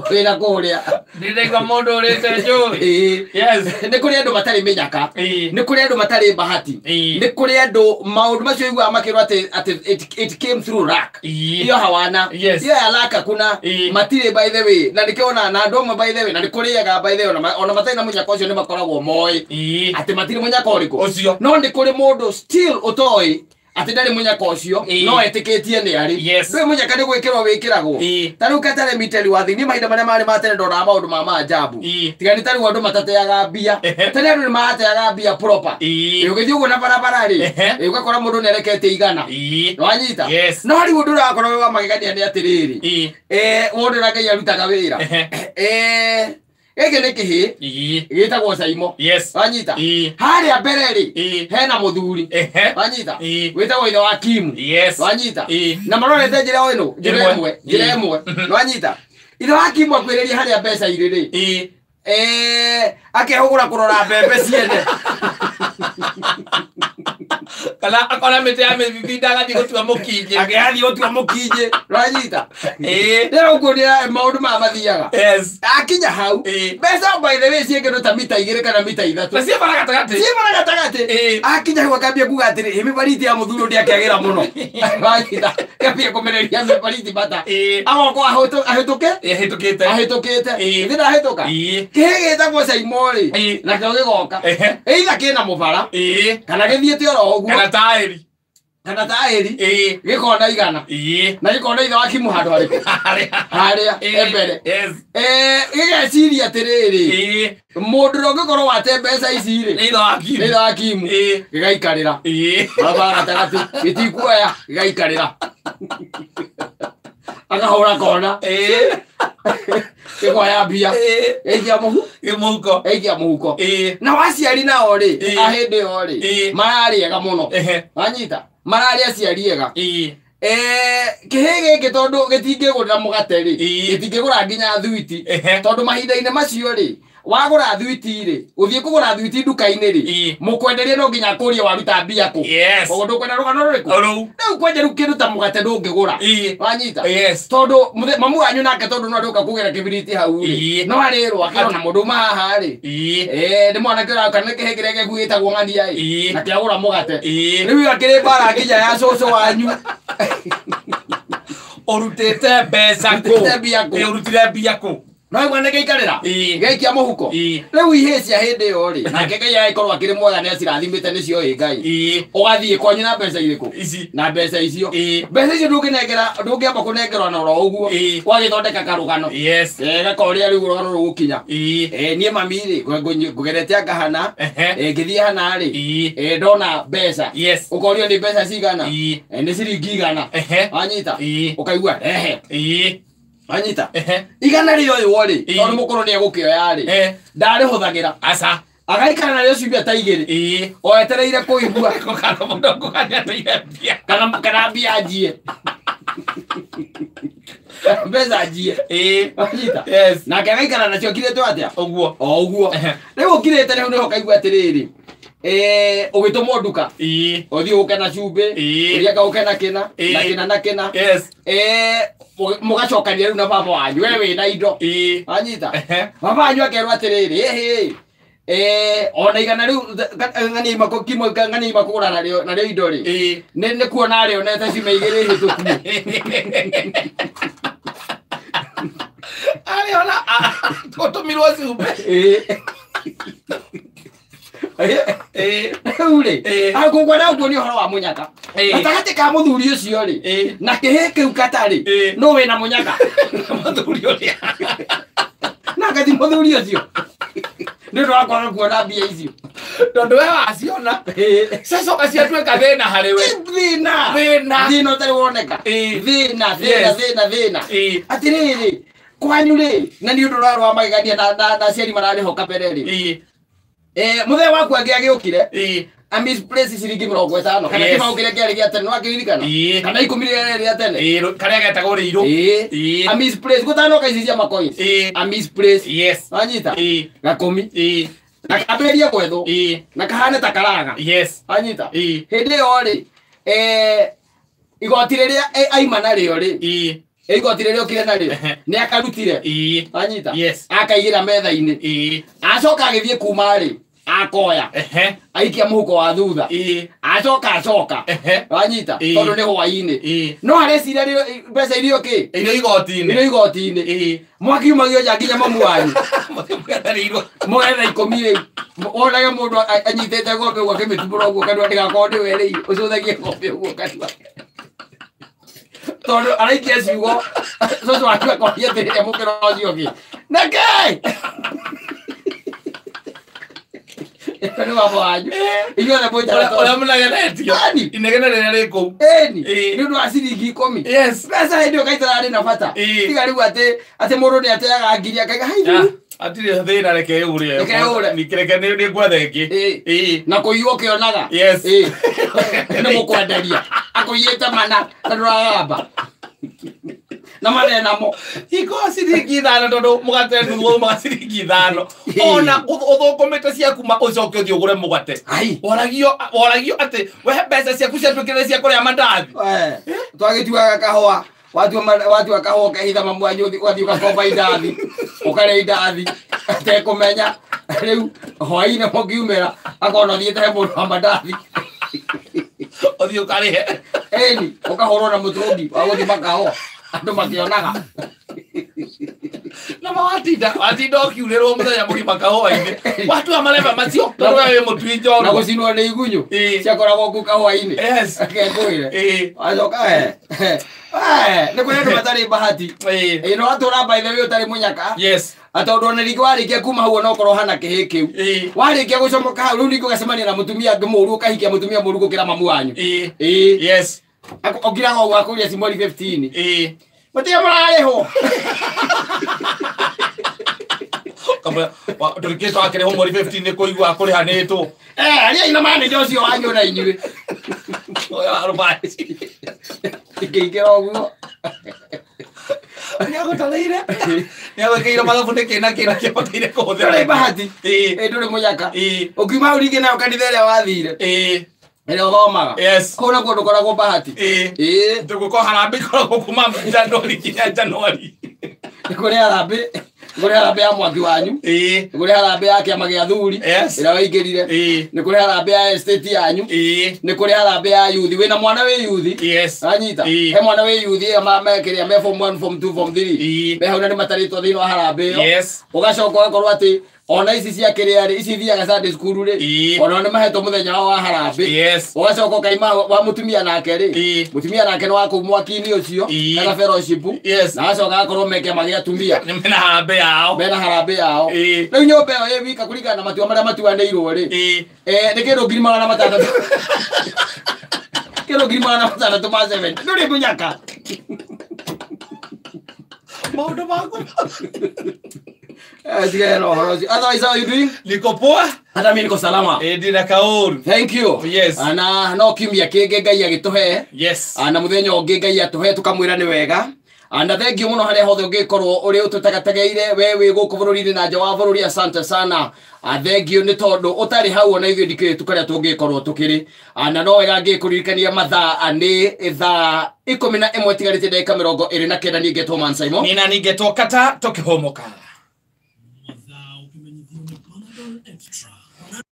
Wĩra kũrĩa. Ndĩraigua mũndũ ũrĩte njũĩ. Ĩĩ. Yes. Nĩ kũrĩ andũ matarĩ mĩnyaka. Ĩĩ. Nĩ kũrĩ andũ matarĩ bahati. Ĩĩ. Nĩ kũrĩ andũ maũndũ macio iguaga makĩrwo atĩ it came through luck. Ĩĩ. Iyo hawana. Yes. Iyo ya luck hakuna. Ĩĩ. Matirĩ by the way. Na nĩkĩo ona na andũ amwe by the way na nĩ kũrĩaga by the way ona matarĩ na mũnyaka ũcio nĩ makoragwo moĩ. Ĩĩ. Atĩ matirĩ mũnyaka ũrĩkũ. Ũcio. No nĩ kũrĩ mũndũ still ũtoĩ atĩ ndarĩ mũnyaka ũcio Ĩĩ. no etĩkĩtie nĩ arĩ. Yes. Ndũĩ mũnyaka nĩ gwĩkĩrwo wĩkĩragwo. Ĩĩ. Ta rĩu katarĩ miteri wa thĩ niĩ mahinda marĩa marĩ ma tene ndonaga maũndũ ma maajabu. Ĩĩ. Tiga nĩ ta rĩu andũ matateaga mbia. Ehe. Tene andũ nĩ marateaga mbia proper. Ĩĩ. Ĩ, ũgĩthiĩ ũguo na barabara rĩ, Ehe. ĩ, ũgakora mũndũ nĩ areketie igana. Ĩĩ. Nĩwanyita? Yes. No rĩu ũndũ ũrakorwo wĩ wa magegania nĩ atĩrĩrĩ. Ĩĩ. Mũndũ ũrĩa Ngai arutaga wĩra. Ehe. Gĩkĩ nĩ kĩhĩĩ Ĩĩ. gĩtagwo Caimo. Yes. Wanyita? Ĩĩ. Harĩa mbere rĩ, Ĩĩ. hena mũthuri. Ehe. Wanyita? Ĩĩ. Wĩtagwo ithe wa Kimu. Yes. Wanyita? Ĩĩ. Na marorete njĩra o ĩno, njĩra Ĩmwe. ĩmwe, njĩra Ĩĩ. ĩmwe. Nĩwanyita? Ithe wa Kimu akwĩrĩria harĩa mbeca irĩ rĩ. Ĩĩ. Akehũgũra kũrora mbembe ciene. Kana akona mĩtĩ ya mĩbibinda agathiĩ gũtua mũkinjĩ. Akĩrathiĩ gũtua mũkinjĩ. Nĩwanyita? Ĩĩ. Rĩu ũguo nĩ maũndũ maya mathiaga. Yes. Akinya hau, Ĩĩ. mbeca by the way ciĩ kĩndũ ta mita 2 kana mita 3. Na ciĩ bara gatagatĩ. Ciĩ bara gatagatĩ. Ĩĩ. Akinya hau akambia kuga atĩrĩ, ĩ mĩbariti ya mũthuri ũyũ ndĩakĩagĩra mũno. Wanyita? Akambia kũmereria mĩbariti mata. Ĩĩ. Agoka ahĩtũke? Ĩhĩtũkĩte. Ahĩtũkĩte. Ĩĩ. Ĩthĩ ndahĩtũka? Ĩĩ. Kĩhĩ gĩtagwo Caimo rĩ, Ĩĩ. nakĩo gĩgoka. Ehe. Either kĩna mũbara, Ĩĩ. kana gĩthiĩte oro ũguo, Kana taĩri. kana taĩri, Ĩĩ. gĩkona igana. Ĩĩ. Na gĩkona ithe wa Kimu handũ harĩkũ? Harĩa. Harĩa, Ĩĩ. mbere. Yes. Gĩgeciria atĩrĩrĩ, Ĩĩ. mũndũ ũrĩa ũngĩkorwo wate mbeca ici rĩ, Nĩ ithe wa Kimu. nĩ ithe wa Kimu. Ĩĩ. Gĩgaikarĩra. Ĩĩ. Barabara gatagatĩ, gĩtikuoya, gĩgaikarĩra. Akahũra kona, Ĩĩ. gĩkoya mbia, Ĩĩ. gĩaikia mũhu, Gĩmũhuko. gĩaikia mũhuko. Ĩĩ. Na waciari nao rĩ, Ĩĩ. a hĩndĩ ĩyo rĩ, Ĩĩ. mararĩ ega mũno. Ehe. Wanyita? Mararĩ aciari ega. Ĩĩ. Kĩhĩ gĩkĩ tondũ gĩtingĩgũrĩra mũgate rĩ, Ĩĩ. gĩtingĩgũra nginya thwiti. Ehe. Tondũ mahinda-inĩ macio rĩ, wagũra thwiti rĩ, ũthiĩ kũgũra thwiti nduka-inĩ rĩ, Ĩĩ. mũkwenderia no nginya akũrie waruta mbia kũ. Yes. Koguo ndũkwenda rũgano rũrĩkũ? Rũu. Rĩu kwanja rĩu kĩndũ ta mũgate ndũngĩgũra. Ĩĩ. Wanyita? Yes. Tondũ mamu wanyu nake tondũ no arĩũka kũgĩra kĩbiriti hau rĩ, Ĩĩ. no arĩrwo akĩrwo na mũndũ uma haha rĩ. Ĩĩ. Nĩ mwanake ũraka nĩ kĩhĩ kĩrĩa gĩaku gĩtagwo ng'ania ĩ. Ĩĩ. Na kĩagũra mũgate. Ĩĩ. Rĩu akĩrĩ mbara nginya ya cũcũ wanyu. Ũrutĩte mbeca kũ? Ũrutĩte mbia kũ? Ĩĩ, ũrutire mbia kũ? No mwanake aikarĩra. Ĩĩ. Gaikia mũhuko. Ĩĩ. Rĩu ihĩĩ cia hĩndĩ ĩyo rĩ, nake Ngai agĩkorwo akĩrĩ mwega nĩ acirathimĩte nĩcio ĩ Ngai. Ĩĩ. Ũgathiĩ kwanyu na mbeca irĩkũ? Ici. Na mbeca icio. Ĩĩ. Mbeca icio ndũngĩnengera, ndũngĩamba kũnengerwa na oro ũguo. Ĩĩ. Wagĩthondeka karũgano. Yes. Gakoria rĩu rũgano rũgũkinya. Ĩĩ. Niĩ mami rĩ, ngũgerete anga hana, Ehe. ngĩthiĩ hana rĩ, Ĩĩ. ndona mbeca. Yes. Ũkorio nĩ mbeca cigana? Ĩĩ. Nĩ ciringi igana. Ehe. Wanyita? Ĩĩ. Ũkaigua ehe. Ĩĩ. Wanyita? Ehe. Igana rĩoywo rĩ, Ĩĩ. tondũ mũkũrũ nĩ egũkĩoya rĩ, Eh. ndarĩhũthagĩra. Aca. Agaikara narĩo ciumia ta igĩrĩ. Ĩĩ. O etereire kũigua Kana mũndũ ũkũganyanĩire mbia. kana mbia njie. Mbeca njie. Ĩĩ. Wanyita? Yes. Nake agaikara nacio okirĩte atĩa? Ũguo. O ũguo. Ehe. Rĩu ũkirĩte rĩu nĩho ũkaigua atĩrĩrĩ, ũgĩtũmwo nduka, Ĩĩ. ũthiĩ ũke na cumbĩ, Ĩĩ. ũthiĩ anga ũke na kĩna, Ĩĩ. na kĩna na kĩna. Yes. Mũgacokania rĩu na baba wanyu, we wĩna indo. Ĩĩ. Wanyita? Ehe. Baba wanyu akerwo atĩrĩrĩ, ĩhĩ, ona igana rĩu ng'ania ima kimo ng'ania ima kũgũra narĩo indo rĩ. Ĩĩ. Nĩ kuona arĩonete ciumia igĩrĩ hĩtũku. Arĩona tũtũmirwo cumbĩ. Ĩĩ. Ĩĩ. Rĩu rĩ, Ĩĩ. ngũkwenda ũguo nĩ ũhoro wa mũnyaka. Ĩĩ. Gatagatĩ ka mũthuri ũcio rĩ, Ĩĩ. na kĩhĩ kĩu katarĩ, Ĩĩ. nũ wĩna mũnyaka? Mũthuri ũrĩa. Na ngathi mũthuri ũcio. Nĩ ũndũ wa kwaga kuona mbia icio. Tondũ we waciona. Ĩĩ. Ciacoka ciatuĩka thĩna harĩ we. Thĩna. Thĩna. Thĩna ũtarĩ woneka. Ĩĩ. Thĩna, thĩna, Yes. thĩna, thĩna. Ĩĩ. Atĩrĩrĩ, kwanyu rĩ, na nĩ ũndũ ũrarĩ wa magegania na aciari mararĩ ho kabere rĩ. Ĩĩ. Mũthee waku angĩ agĩũkire, Ĩĩ. a misplace ciringi 50 kana Yes. kĩbaũ kĩrĩa kĩarĩ gĩa tene nĩwakĩririkana? Ĩĩ. Kana 10 rĩrĩa rĩa tene. Ĩĩ, karĩa getagwo rĩirũ. Ĩĩ. Ĩĩ. A misplace gũtanoka ici cia macoins. Ĩĩ. A misplace. Yes. Wanyita? Ĩĩ. Gakũmi. Ĩĩ. Na kambĩrĩrie gwethwo. Ĩĩ. Na kahane ta karaga. Yes. Wanyita? Ĩĩ. Hĩndĩ ĩyo rĩ, igoti rĩrĩa aima narĩo rĩ, Ĩĩ. Igoti rĩrĩa okire narĩo nĩ akarutire. Anyita. Yes. Akaigĩra metha-inĩ. Acoka agĩthiĩ kuma rĩ akoya. Aikia mũhuko wa thutha. Acoka acoka. Wanyita tondũ nĩ hwaĩ-inĩ. No areciria mbeca iria kĩ? Irio igoti-inĩ. Irio igoti-inĩ. Mwakiumagio nja nginya mamu wanyu. Mũgetha 10 rĩu. Wonage mũndũ anyitĩte ng'ombe ũguo akĩmĩtumũra ũguo kanua ndĩgakorwo nĩwe rĩu ũcũthagie ng'ombe ũguo kanua. Tondũ araikia ciugo cũcũ waku akoria atĩrĩrĩ mũkĩra ũcio ũngĩ. Nĩkĩ? Nĩ baba wanyu. Inyuothe mũikara Ũrĩa mũnegenetio. Inegene rĩrĩa rĩ kũu. Ĩni. Nĩ ũndũ wa ciringi 10. Yes. Mbeca hĩndĩ ĩyo kaĩ itararĩ na bata. Tiga rĩu atĩ mũndũ nĩ ateaga ngiri akaiga hai rĩu. Atirĩ thĩna reke yũre. Reke yũre. Reke nĩ ngwetha ĩngĩ. Na kũiywo ũkĩonaga. Yes. Nĩ mũkwenderia. Akũiyĩte mana na ndũragamba. Na manena namo. Iko ciringi 5 tondũ mũgate nuthu umaga ciringi 5. Ona ũthũkũmĩte ciaku ũcoke ũthiĩ ũgũre mũgate. Woragio atĩ we mbeca ciaku ciatuĩkire cia kũrĩa mandathi. Twagĩtuaga kahũa. Watua kahũa ũkehitha mamu wanyu ũgathiĩ ũgakomba indathi. Ũkarĩa indathi. Atekũmenya. Rĩu hwaĩ-inĩ mũngiumĩra akona ũthiĩte he mũndũ wa mandathi. Ũthiĩ ũkarĩhe. Ĩni, ũkahũrwo na mũtũngi wa gũthima kahũa. Andũ makĩonaga. Na watinda ũkiurĩrwo mũthenya mũgima kahũa-inĩ. Watua mareba macio tondũ we wĩ mũtui njorua. Na gũcinwo nĩ igunyũ. Ciakoragwo kũu kahũa-inĩ. Yes. Akengũĩre. Wacoka nĩ kũrĩ andũ matarĩ bahati. No watũra by the way ũtarĩ mũnyaka. Yes. Tondũ ona rĩngĩ warĩkia kuma hau ona okorwo hana kĩhĩ kĩu. Warĩkia gũcomoka hau rĩu ningĩ ũgacemania na mũtumia ũngĩ mũũru ũkahikia mũtumia mũũru gũkĩra mamu wanyu. Yes. Okiraga ũguo akũria cimweri 15. Mũtige mũrarĩhwo. Kamwe ndũrĩkĩtwo akĩrĩhwo mweri 15 nĩ kũigua akũrĩhanĩtwo. Arĩa ina manager ũcio wanyu na inyuĩ. Ũyũ wa rũbaci. Ingĩingĩra ũguo. Nĩagũtarĩire. Nĩagwĩkĩire mathabu nĩ kĩ na kĩ na kĩbataire kũhũthĩra. Ndũrĩ bahati. Ndũrĩ mũnyaka. Ũkiuma hau rĩngĩ nayo kanitha ĩrĩa wathire. Ĩrĩa ũthomaga. Yes. Kũu nakuo ndũkoragwo bahati. Tũgũkorwo harambee ikoragwo kuma Januari nginya Januari. Nĩ kũrĩ harambee. Nĩ kũrĩ harambee ya mwaki wanyu. Nĩ kũrĩ harambee ya kĩama gĩa athuri. Ĩrĩa waingĩrire. Nĩ kũrĩ harambee ya estate yanyu. Nĩ kũrĩ harambee ya youth. Wĩna mwana wĩ youth. Yes. Anyita. He mwana wĩ youth mekĩrĩa me form 1, form 2, form 3. Me hau na nĩ matarĩtwo thĩinĩ wa harambee ĩyo. Yes. Ũgacoka ũgakorwo atĩ ona ici cia kĩrĩa rĩ, ici ithiaga Sunday school rĩ, ona nĩ mahetwo mũthenya wao wa harambee. Yes. Ũgacoka ũkaima wa mũtumia nake rĩ, mũtumia nake nĩ wa kũu mwaki-inĩ ũcio, kana fellowship. Yes. Na agacoka agakorwo me kĩama gĩa atumia. Nĩ mena harambee yao. Mena harambee yao. Rĩu nyũmba ĩyo ĩ wika kũringana na matua marĩa matuanĩirwo rĩ. Nĩ kĩndũ 600,000. Kĩndũ 600,000 ma 7. Ndũrĩ mũnyaka. Maũndũ maku. Otherwise, how are you doing? Niko poa. Hata mimi niko salama. Ndina kaũru. Thank you. Yes. Na no kiumia kĩngĩ Ngai agĩtũhe. Yes. Na mũthenya ũngĩ Ngai atũhe tũkamwĩra nĩ wega. Na thank you mũno harĩa hothe ũngĩkorwo ũrĩ ũtũtegategeire we wĩ gũkũ bũrũri-inĩ na nja wa bũrũri, asante sana. Thank you nĩ tondũ ũtarĩ hau ona ithuĩ ndikĩũĩ tũkarĩa tũngĩkorwo tũkĩrĩ. Na no wega ngĩkũririkania mathaa nĩ thaa 11 tigarĩte ndagĩka 29. Niĩ ngetwo Man Simon. Nĩ na niĩ ngetwo Kata tũkĩhũmũka. Mathaa ũkĩmenyithio nĩ Panadol Extra.